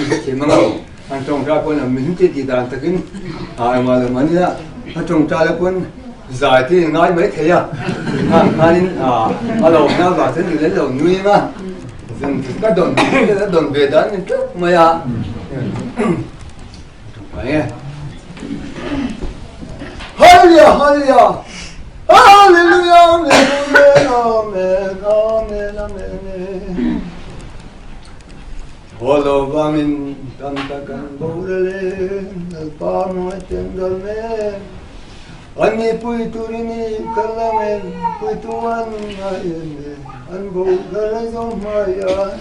Hrethiam ang a, an tawngtai pawn an min ti tih dan takin engmah lo mahni a, a tawngtai la pawn zai te in ngai mai thei a, khang khanin a lo awmna avang chuan in lo nui ang a, ka dawn ka dawn ve dan ni teuh mai a. Hallelujah, hallelujah, hallelujah, amen, amen, amen, amen. Holo vangin tam takan borale lalpa mai ten dal me ani pui turini kalamen pui tuan ngai me an bo dal zo mai an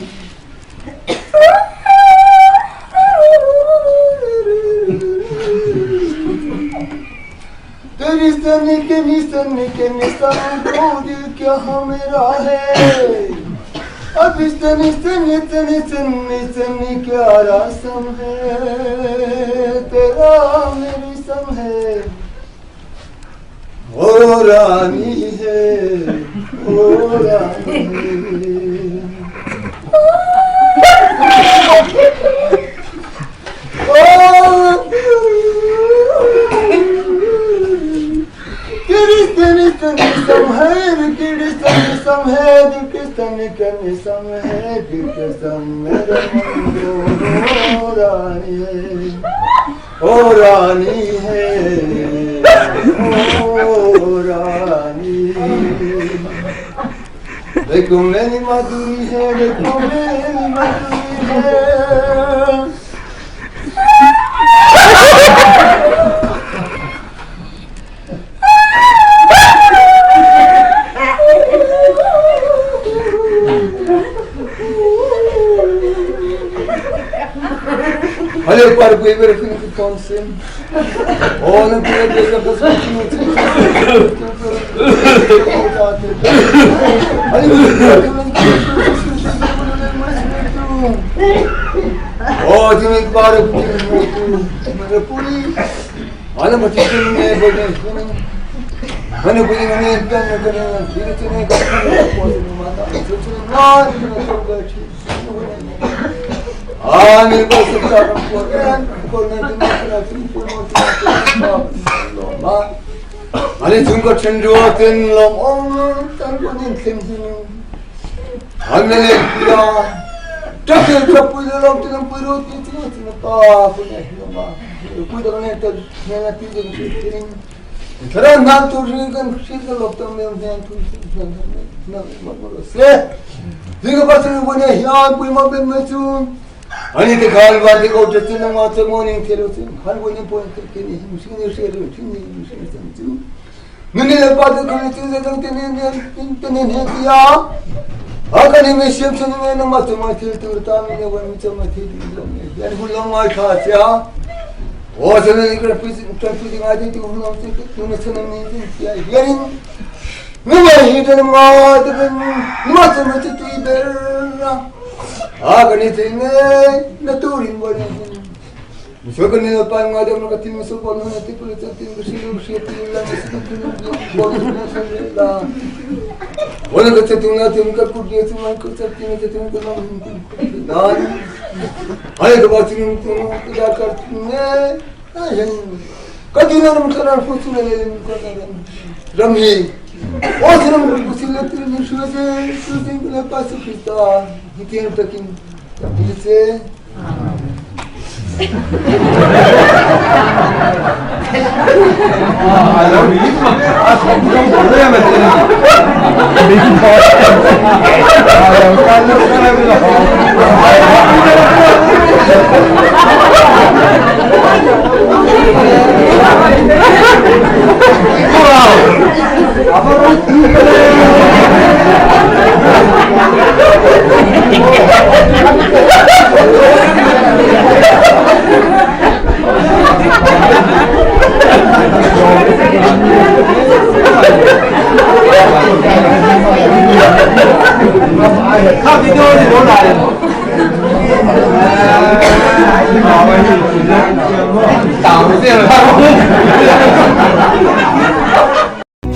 तेरी सनी के निसन के निसन को दिल क्या मेरा है अब सनी सनी सनी सनी सनी क्या रासम है तेरा मेरी सम है ओ रानी है ओ रानी है O Rani है ओ रानी देखो मेरी माधुरी है देखो मेरी माधुरी है Ani chung ka then rua ten lom om tan ko nin thim hin an le ya ta ke ta pu le lom tin pu ro ti ti ti na pa pu ne ma pu da ne ta ne na ti de ti thara na tu ri kan shi ka lop ta me ne tu na ma ma se ti ka pa se bo ne ya pu ma ben me chu ani te khal ba te ko te na ma te mo ni te ro te khal bo ni po te ke ni shi ni shi ro ti ni shi ni chu ni le pa te ko ni te te te ne ne te ne ne ti ya a ka ni me shem chen ne na ma te ma te te ta me ne wa mi te ma te ti lo me ya ni lo ma kha cha o se ne ni ka pu ta pu ti ma te ti ko no te te ne se ne ni ti ya ya ni ni ma hi te ma te ni ma te ma te ti ber a ka ni te ne na tu rin bo ni so ka ni pa nga de ka ti so bo no ti pu te ti shi lu shi ti la ni si ti lu bo ni na se la o na ka te tu na ti ka ku ti ti ma ku te ti te ti ku na na ai ka ba ti ni tu ku da ka ne ai ka ti na mu ka na fu tu ne ne ka na ram hi o si na mu ku si le ti ni shu se su ti ku na pa su Krista hi ti na takin ta pi se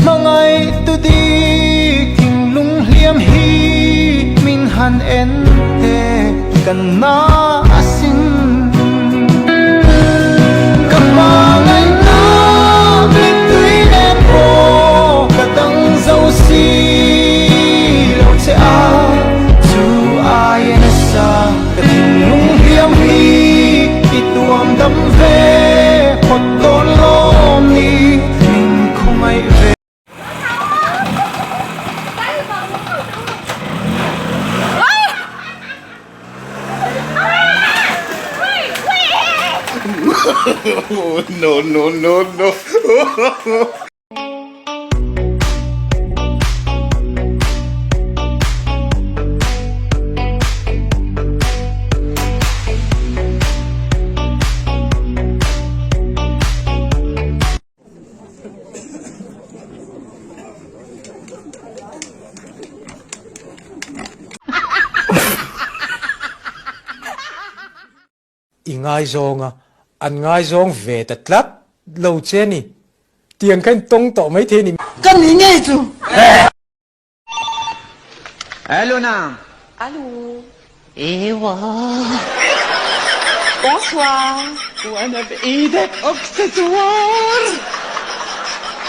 Hmangaih tu dik thinlung hliam hi min han en te kan na asin. Hmangaihna mittui nen pawh ka dang zo si lo che a, chu aia nasa ka thinlung hliam hi i tuam dam ve phawt dawn lawm ni min khawngaih ve. No, no, no, no. I ngaizawng a, an ngaizawng ve ta tlat lo che ni. Tiang kha in tawng tawh mai thei ni. Ka ni ngei chu. Allo Nam. Allo. Ewa. Bonsoir. وانا بايدك اكسسوار.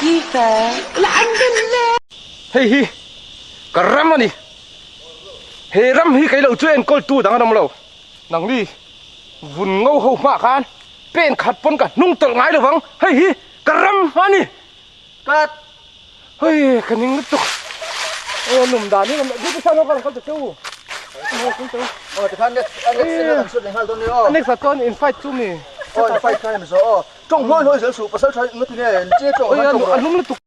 كيفك؟ الحمد لله. Hei hi ka ram a ni. He ram hi kei lo chu enkawl tu dang an awm lo. Nangni vun ngo ho hmah khan pen khat pawn ka hnung tawlh ngai lovang. Hei hi ka ram a ni. Cut. Hei ka ning lutuk. Eng lum dan hi ka san ho ka rawn kal ta cheu. Aw tikhan next next in kan shoot leh nghal dawn nia aw. Next ah chuan in fight chu mi. Aw in fight kha em zo aw. Tawng hnuai hnuai zel suh pasal tha nga ti nge che tawng han tawng rawh. A lum lutuk.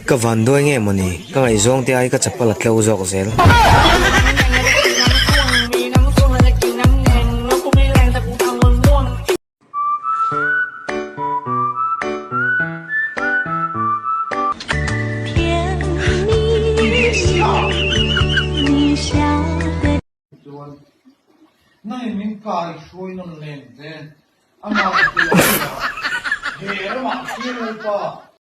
Ka van duai nge mawni, ka ngaihzawng te ai ka chapal a tleu zawk zel.